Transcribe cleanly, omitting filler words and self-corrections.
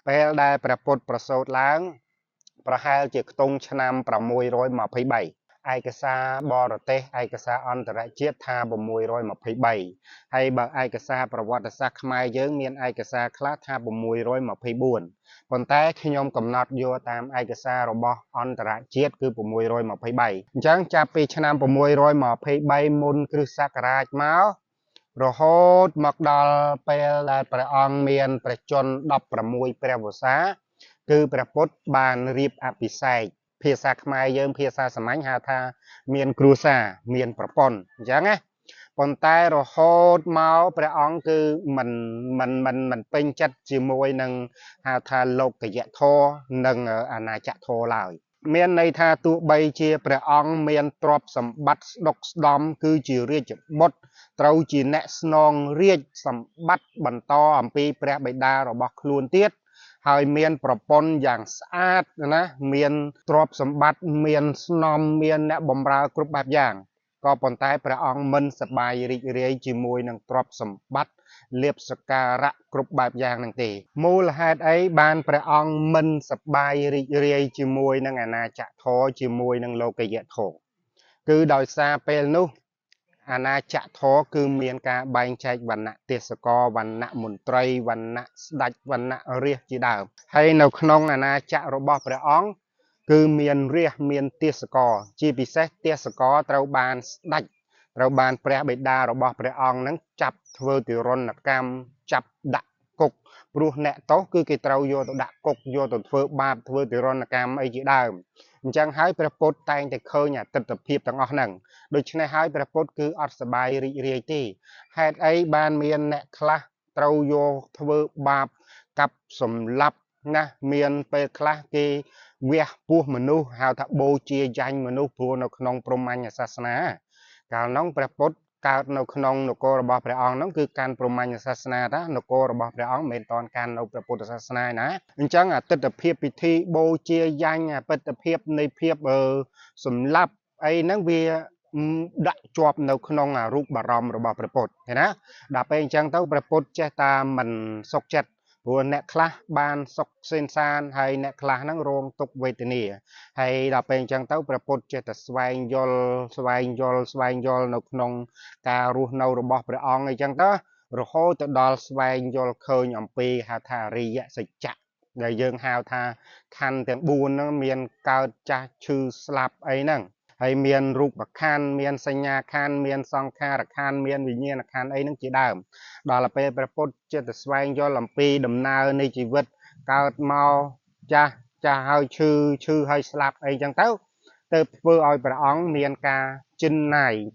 ពេលដែលព្រះពុទ្ធប្រសូតឡើងប្រហែលជាខ្ទង់ឆ្នាំ623ឯកសារបរទេសឯកសារអន្តរជាតិថា623ហើយបើឯកសារប្រវត្តិសាស្ត្រខ្មែរយើងមានឯកសារខ្លះថា624ប៉ុន្តែខ្ញុំកំណត់យកតាមឯកសាររបស់អន្តរជាតិគឺ623អញ្ចឹងចាប់ពីឆ្នាំ623មុនគ្រិស្តសករាជមករហូតមកដល់ពេលដែលព្រះអង្គមានព្រះជន្ម16ព្រះវស្សាគឺព្រះពុទ្ធបានរៀបអភិសេកភាសាខ្មែរយើងភាសាសាមញ្ញហៅថាមានគ្រួសារមានប្រពន្ធអញ្ចឹងណាប៉ុន្តែរហូតមកព្រះអង្គគឺមិនមិនមិនមិនពេញចិត្តជាមួយនឹងហៅថាលោកយធម៌និងអាណាចក្រធម៌ឡើយមានន័យថាទោះបីជាព្រះអង្គមានទ្រព្យសម្បត្តិស្ដុកស្ដំគឺជារាជបុត្រត្រូវជាអ្នកស្នងរាជសម្បត្តិបន្តអំពីព្រះបិតារបស់ខ្លួនទៀតហើយមានប្រពន្ធយ៉ាងស្អាតណាមានទ្រព្យសម្បត្តិមានស្នំមានអ្នកបម្រើគ្រប់បែបយ៉ាងក៏ប៉ុន្តែព្រះអង្គមិនសប្បាយរីករាយជាមួយនឹងទ្រព្យសម្បត្តិលាភសក្ការៈគ្រប់បែបយ៉ាងនឹងទេមូលហេតុអីបានព្រះអង្គមិនសប្បាយរីករាយជាមួយនឹងអាណាចក្រធម៌ជាមួយនឹងលោកយធម៌គឺដោយសារពេលនោះអាណាចក្រធម៌គឺមានការបែងចែកវណ្ណៈទេសកលវណ្ណៈមន្ត្រីវណ្ណៈស្ដេចវណ្ណៈរាជជាដើមហើយនៅក្នុងអាណាចក្ររបស់ព្រះអង្គគឺមានរាជមានទេសកលជាពិសេសទេសកលត្រូវបានស្ដេចត្រូវបានព្រះបិតារបស់ព្រះអង្គនឹងចាប់ធ្វើទារុណកម្មចាប់ដាក់គុកព្រោះអ្នកទោសគឺគេត្រូវយកទៅដាក់គុកយកទៅធ្វើបាបធ្វើទារុណកម្មអីជាដើមអញ្ចឹងហើយព្រះពុទ្ធតែងតែឃើញអាទិដ្ឋភាពទាំងអស់ហ្នឹងដូច្នេះហើយព្រះពុទ្ធគឺអត់សប្បាយរីករាយទេហេតុអីបានមានអ្នកខ្លះត្រូវយកធ្វើបាបកាប់សម្លាប់ណាមានពេលខ្លះគេវះពោះមនុស្សហៅថាបូជាយ៉ាញ់មនុស្សព្រោះនៅក្នុងព្រហ្មញ្ញសាសនាកាលនោះព្រះពុទ្ធកើតនៅក្នុងនគររបស់ព្រះអង្គនោះគឺកាន់ព្រហ្មញ្ញសាសនាតានគររបស់ព្រះអង្គមិនមែនតន់កាន់នៅព្រះពុទ្ធសាសនាណាអញ្ចឹងអតិថភាពពិធីបូជាយ៉ាញ់អតិថភាពនៃភាពសម្លាប់អីហ្នឹងវាដាក់ជាប់នៅក្នុងរូបបារម្ភរបស់ព្រះពុទ្ធឃើញណាដល់ពេលអញ្ចឹងទៅព្រះពុទ្ធចេះតែមិនសុខចិត្តព្រោះអ្នកខ្លះបានសុខសេនសានហើយអ្នកខ្លះហ្នឹងរងទុក្ខវេទនាហើយដល់ពេលអញ្ចឹងទៅព្រះពុទ្ធចេះតែស្វែងយល់ស្វែងយល់ស្វែងយល់នៅក្នុងការរស់នៅរបស់ព្រះអង្គអីចឹងទៅរហូតទៅដល់ស្វែងយល់ឃើញអំពីហៅថាអរិយសច្ចៈដែលយើងហៅថាខណ្ឌទាំង4ហ្នឹងមានកើតចាស់ឈឺស្លាប់អីហ្នឹងហើយមានរូបខណ្ឌមានសញ្ញាខណ្ឌមានសង្ខារខណ្ឌមានវិញ្ញាណខណ្ឌអីហ្នឹងជាដើមដល់ពេលព្រះពុទ្ធចិត្តស្វែងយល់អំពីដំណើរនៃជីវិតកើតមកចាស់ចាស់ហើយឈឺឈឺហើយស្លាប់អីចឹងទៅទៅធ្វើឲ្យព្រះអង្គមានការជិនណាយ